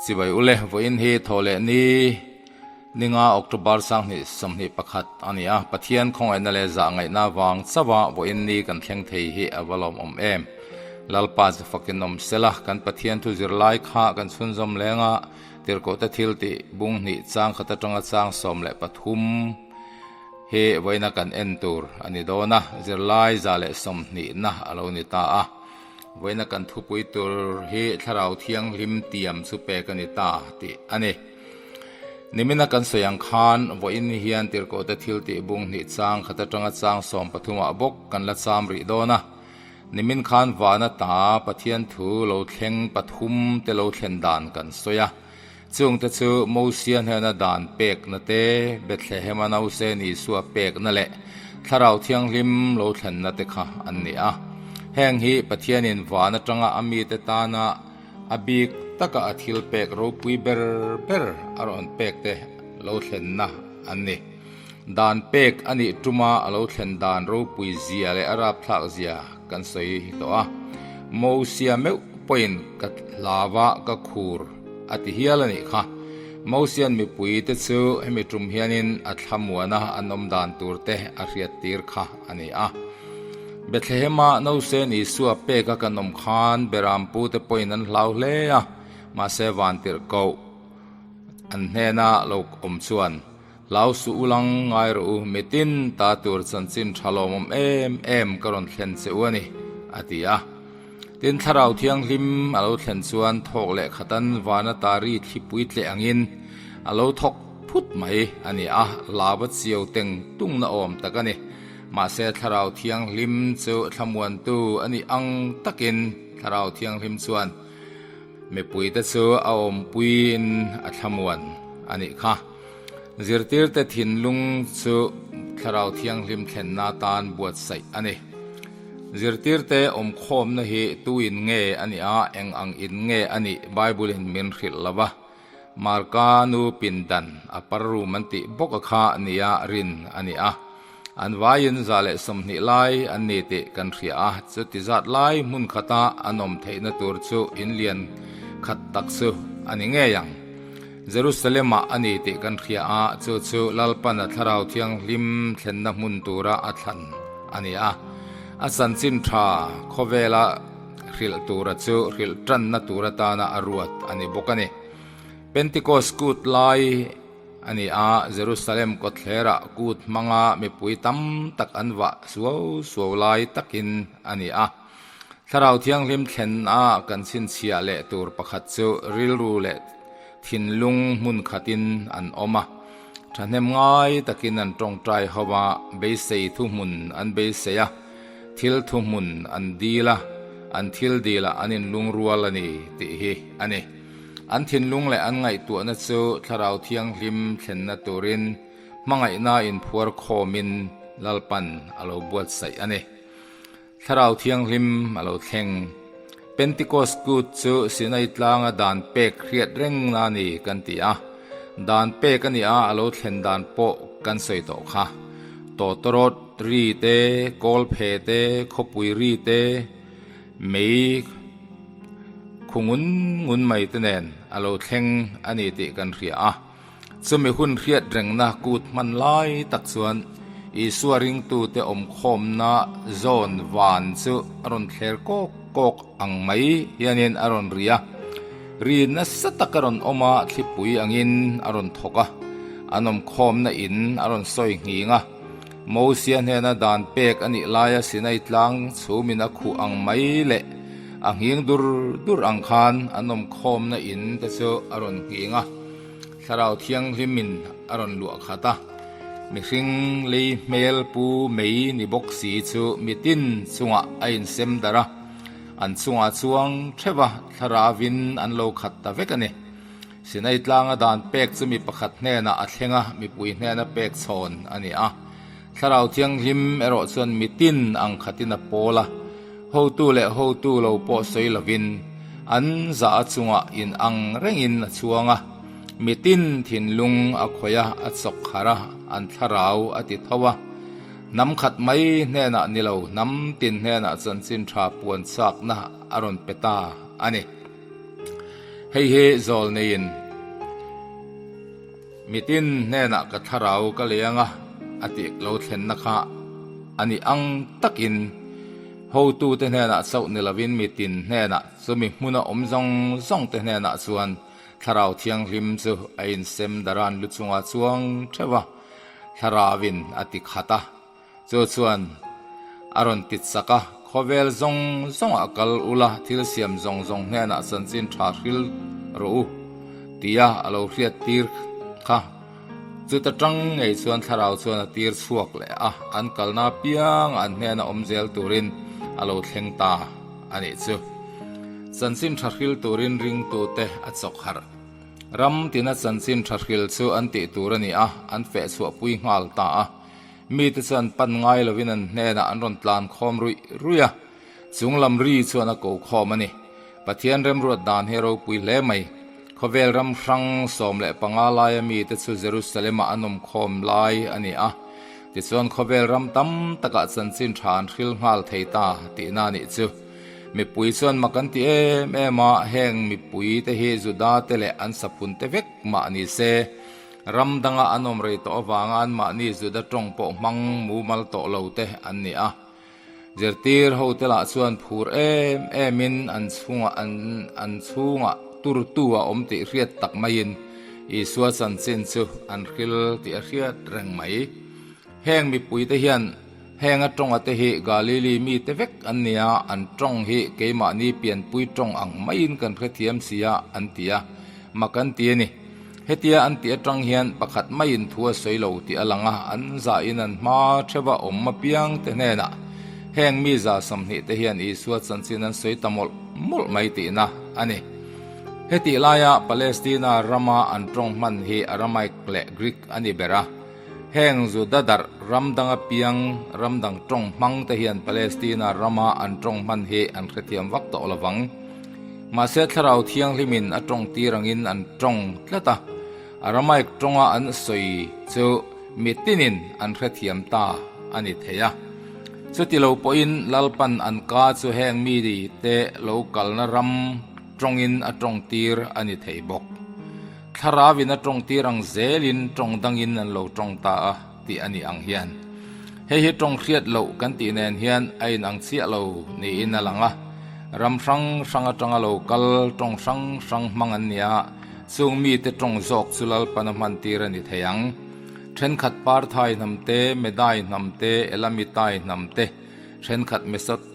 Chibai ule vawiin hi thaw leh ni ninga October 2021 a ni a, Pathian khawngaihna leh zahngaihna vang chauha vawiin ni kan thleng thei hi a va lawmawm em. Lalpa chu fakin awm sela, kan Pathian thu zirlai kha kan chhunzawm leng a, Tirhkohte thil tih bung hnih chang khat atanga chang 13 hi vawiina kan en tur a ni dawn a, zirlai 120na a lo ni ta a. Vawiina kan thupui tur hi Thlarau Thianghlim tiam chu pek a ni ta tih a ni. Nimina kan sawi ang khan vawiin hian Tirhkohte thil tih bung hnih chang khat atanga chang 13 ah bawk kan la cham rih dawn a. Nimin khan vana ta Pathian thu lo thleng pathum te lo thlen dan kan sawi a. Chungte chu Mosia hnena dan pekna te, Bethlehema nausên Isua pekna leh Thlarau Thianghlim lo thlenna te kha an ni a. Heng hi Pathianin van atanga a mite tana a bik taka a thil pek ropui ber ber a rawn pek te lo thlenna an ni. Dan pek a nih tuma a lo thlen dan ropui zia leh a rapthlak zia kan sawi tawh a. Mosia meuh pawhin ka hlava ka khur a ti hial a nih kha. Mosian mipui te chu hemi tum hianin a thlamuana an awm dan tur te a hriat tir kha a ni a. Bethlehema Nosen Isua peka kan awm khan Berampu te pawhin an hlau hle a, mahse vantirh koh an hnena lo awm chuan Hlau suh u lang ngai rawh u, mitin ta tur chanchin tha lawmawm em em ka rawn thlen che u a ni, a ti a. Tin, Thlarau Thianghlim a lo thlen chuan thawk leh khatan vana tari thlipui tleh angin a lo thawk phut mai a ni a, lava chiau teng tungna awm tak a ni. Mahse, Thlarau Thianghlim chu thlamuantu a nih ang takin Thlarau Thianghlim chuan mipuite chu a awmpuiin a thlamuan a nih kha. Zirtirte thinlung chu Thlarau Thianghlim thlenna atan buatsaih a ni. Zirtirte awmkhawmna hi tu in nge a nih a, eng ang in nge a nih Bible in min hrilh lo va. Marka nu pindan a par room an tih bawk a kha nia rin a ni a. An vaiin 120 lai an ni tih kan hria a, chuti zat lai hmun khata an awm theihna tur chu in lian khat tak chu a ni ngei ang. Jerusalem-ah a ni tih kan hria a, chu chu Lalpana Thlarau Thianghlim thlenna hmun tura a thlan a ni a. A chanchin tha khawvela hrilh tura chu hrilh tanna tur atana a ruat a ni bawk a ni. Pentecost kut lai A ni a, Jerusalem kawtthlerah kut hmanga mipui tam tak an vah suau suau lai takin a ni a. Thlarau Thianghlim thlen a kan chhinchhiah leh tur pakhat chu rilru leh thinlung hmun khatin an awm a. Thahnem ngai takin an tawngtai ho a, beisei thuhmun an beisei a, thil thuhmun an dil a, an thil dilah an inlungrual a ni tih hi a ni. An thinlung leh an ngaihtuahna chu Thlarau Thianghlim thlenna turin hmangaihna inphuar khawmin Lalpan a lo buatsaih a ni. Thlarau Thianghlim a lo thleng. Pentecost kut chu Sinai tlanga dan pek hriat reng na ni kan ti a. Dan pek a ni a, a lo thlen dan pawh kan sawi tawh kha. Tawtawrawt ri te, kawlphe te, khawpui ri te, Mei khu ngun ngun mai te nen a lo thleng a ni tih kan hria a. Chumi hun hriat rengna kut hman lai tak chuan Isua ringtute awmkhawmna zawn van chu a rawn thler kawk kawk ang mai hianin a rawn ri a. Ri nasa tak a rawn awm a, thlipui angin a rawn thawk a, an awmkhawmna in a rawn sawi nghing a. Mosia hnena dan pek a nih laia Sinai tlang chhumin a khuh ang mai leh a nghing dur dur ang khan an awmkhawmna in te chu a rawn nghing a, Thlarau Thianghlimin a rawn luah khat a. Mihring lei hmel pu mei ni bawk si chu mitin chungah a insem darh a, an chungah chuang theuh a, Thlarauvin an lo khat ta vek a ni. Sinai tlanga dan pek chu mi pakhat hnenah a thleng a, mipui hnena pek chhawn a ni a. Thlarau Thianghlim erawh chuan mitin ang khatin a pawl a, hotu leh hotu lo pawh sawi lovin an zah a chungah in ang rengin a chhuang a. Mitin thinlung a khawih a, a chawk harh a, an thlarau a ti tho a. Hnam khat mai hnenah ni lo, hnam tin hnenah chanchin tha puan chakna a rawn pe ta a ni. Hei hi zawlneiin mitin hnenah ka thlarau ka lei anga a tih lo thlenna kha a nih ang takin hotute hnenah chauh ni lovin mitin hnenah chumi hmuna awm zawng zawng te hnenah chuan Thlarau Thianghlim chu a insem daran lu chungah chuang theuh a, Thlarauvin a ti khat a. Chu chuan a rawn ti chak a, Khawvel zawng zawngah kal ula, thil siam zawng zawng hnenah chanchin tha hril rawh u, tia a lo hriat tir kha. Chuta tang ngei chuan Thlarau chuan a tir chhuak leh a, an kalna apiangah an hnena awm zel turin a lo thleng ta a nih chu. Chanchin tha hril turin ringtute a chawk harh. Ram tina chanchin tha hril chu an tih tur a ni a, an feh chhuahpui nghal ta a. Mite chuan pan ngai lovin an hnenah an rawn tlan khawm ruih ruih a, chung lam ri chuan a ko khawm a ni. Pathian remruat dan hi a ropui hle mai. Khawvel ram hrang 15 laia mite chu Jerusalem-ah an awm khawm lai a ni a. Tichuan khawvel ram tam takah chanchin tha an hril nghal thei ta tihna a nih chu. Mipui chuan mak an ti em em a, heng mipui te hi Juda te leh an saphun te vek mah ni se, Ram danga an awm rei tawh avanga anmahni Juda tawng pawh hmang mumal tawh lo te an ni a. Zirtir hote lah chuan phur em emin an chhungah an an chhungah turtu a awm tih hriat tak maiin Isua chanchin chu an hril tih a hriat reng mai. Heng mipuite hian heng a tawnga te hi Galili mite vek an ni a, an tawng hi keimahni pianpui tawng ang maiin kan hrethiam si a an ti a, mak an ti a ni. Hetia an tih atang hian pakhat maiin thu a sawi lo tih a lang a, an zahin an hma theuha awm apiang te hnenah heng mi 120 te hian Isua chanchin an sawi ta mawlh mawlh mai tihna a ni. Hetih laia Palestina rama an tawng hman hi Aramaic leh Greek a ni ber a, heng Juda darh ram danga piang ram dang tawng hmang te hian Palestina rama an tawng hman hi an hrethiam vak tawh lovang. Mahse Thlarau Thianghlimin a tawng tir angin an tawng tlat a, Aramaic tawnga an sawi chu mi tinin an hrethiam ta a ni thei a. Chuti lo pawhin Lalpan an ka chu heng mi te lo kalna ram tawngin a tawng tir a ni thei bawk. Thlarauin a tawng tir ang zelin tawng dangin an lo tawng ta a tih a nih ang hian. Hei hi tawng hriat loh kan tih nen hian a inang chiah lo niin a lang a. Ram hrang hrang atanga lo kal tawng hrang hrang hmang an nia, chung mite tawng zawk chu Lalpan a hman tir a ni thei ang. Thenkhat Parthai hnam te, Medai hnam te, Elamitai hnam te, thenkhat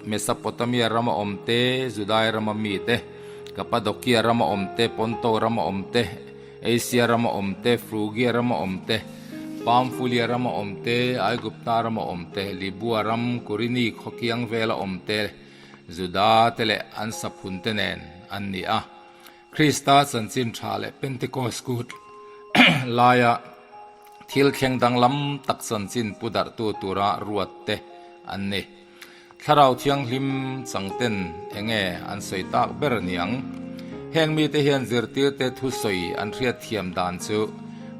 Mesopotamia rama awm te, Judai rama mi te, Kapadokia rama awm te, Ponto rama awm te, Asia rama awm te, Frugia rama awm te, Pamfulia rama awm te, Aigupta rama awm te, Libua ram, Kurini khawkiang vela awm te, Juda te leh an saphun te nen an ni a. Krista chanchin tha leh Pentecost kut laia thil thleng danglam tak chanchin pu darhtu tura ruat te an ni. Thlarau Thianghlim changten enge an sawi tak ber a ni ang. Heng mite hian zirtirte thusawi an hriatthiam dan chu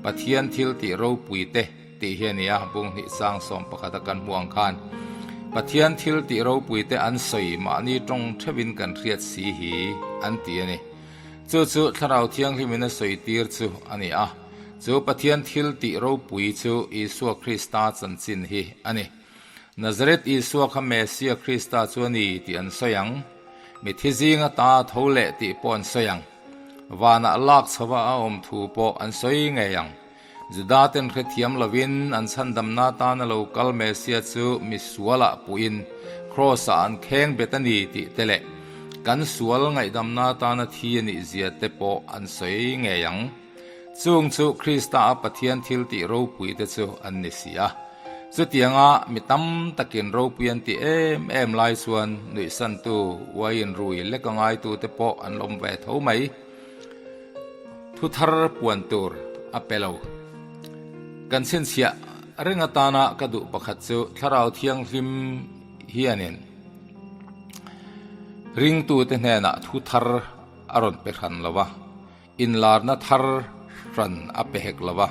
Pathian thil tih ropui te tih hi a ni a, bung hnih sang 11 a kan hmuh ang khan Pathian thil tih ropui te an sawi mahni tawng theuhin kan hriat si hi an ti a ni. Chu chu Thlarau Thianghlimin a sawi tir chu a ni a, chu Pathian thil tih ropui chu Isua Krista chanchin hi a ni. Nazareth Isua kha Messia Krista chu a ni tih an sawi ang. Mithi zinga ta tho leh tih pawh an sawi ang. Vanah lak chhova a awm thu pawh an sawi ngei ang. Juda ten hrethiam lovin an chhandamna tana lo kal Messia chu mi sualah puhin Kraws-ah an kheng bet a ni tih te leh kan sual ngaihdamna tana thi a nih zia te pawh an sawi ngei ang. Chung chu Krista a Pathian thil tih ropui te chu an ni si a. Chutianga mi tam takin ropui an tih em em lai chuan nuihsantu uaiin rui lek a ngaitu te pawh an lawm ve tho mai. Thu thar puan tur a pe lo. Kan chhinchhiah reng atana ka duh pakhat chu Thlarau Thianghlim hianin ringtute hnenah thu thar a rawn pe hran lo va. Inlarna thar hran a pe hek lo va,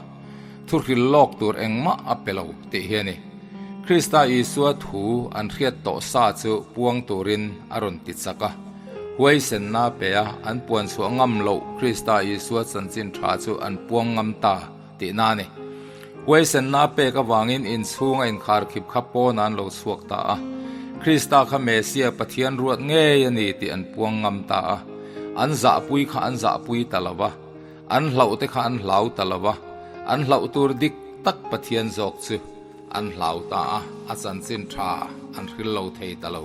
thuhril lawk tur engmah a pe lo tih hi a ni. Krista Isua thu an hriat tawh sa chu puang turin a rawn ti chak a. Huaisenna pe a, an puan chhuah ngam loh Krista Isua chanchin tha chu an puang ngam ta tihna a ni. Huaisenna pek avangin inchhung a inkharkhip kha pawn an lo chhuak ta a. Krista kha Mesia Pathian ruat ngei a ni tih an puang ngam ta a. An zahpui kha an zahpui ta lo va. An hlauh te kha an hlau ta lo va. An hlauh tur dik tak Pathian zawk chu an hlau ta a, a chanchin tha an hril lo thei ta lo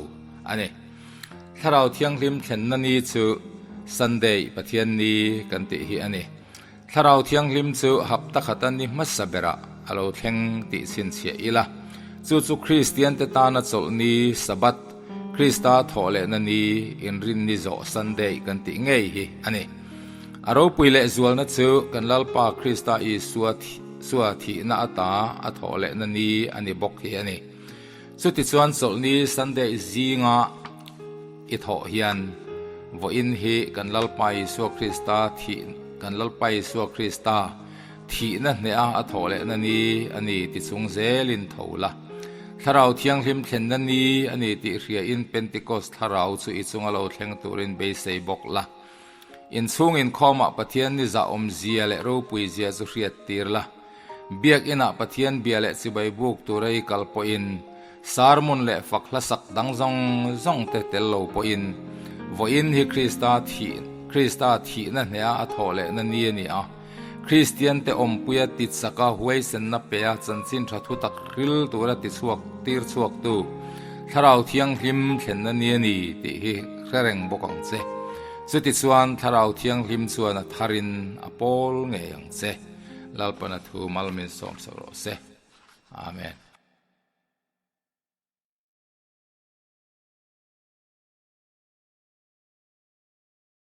a ni. Thlarau Thianghlim thlenna ni chu Sunday, Pathian ni kan tih hi a ni. Thlarau Thianghlim chu hapta khata ni hmasa berah a lo thleng tih chhinchhiah ila, chu chu Kristiante tana chawlh ni, Sabbath, Krista thawh lehna ni, inrinni zawh Sunday kan tih ngei hi a ni. A ropui leh zualna chu kan Lalpa Krista Isua Sua thihna ata a thawh lehna ni a ni bawk hi a ni. Chutichuan chawlhni Sunday zinga i thawh hian vawiin hi kan Lalpa Isua Krista thih kan Lalpa Isua Krista thihna hneha a thawh lehna ni a ni ti chung zelin tho la. Thlarau Thianghlim thlenna ni a ni tih hriain Pentecost thlarau chu i chunga lo thleng turin beisei bawk la. Inchhung inkhawmah Pathian ni zahawm zia leh ropui zia chu hriat tir la. Biakinah Pathian bia leh chibai buk tura i kal pawhin, sermon leh fak hlasak dang zawng zawng te tel lo pawhin, vawiin hi Krista thih Krista thihna hneha a thawh lehna ni a ni a. Kristiante awmpuia tichaka huaisenna pea chanchin tha thutak hril tura tichhuak tir chhuaktu Thlarau Thianghlim thlenna ni a ni tih hi hre reng bawk ang che. Chutichuan Thlarau Thianghlim chuan a tharin a pawl ngei ang che. Lalpana thu mal min sawm sak rawh se. Amen.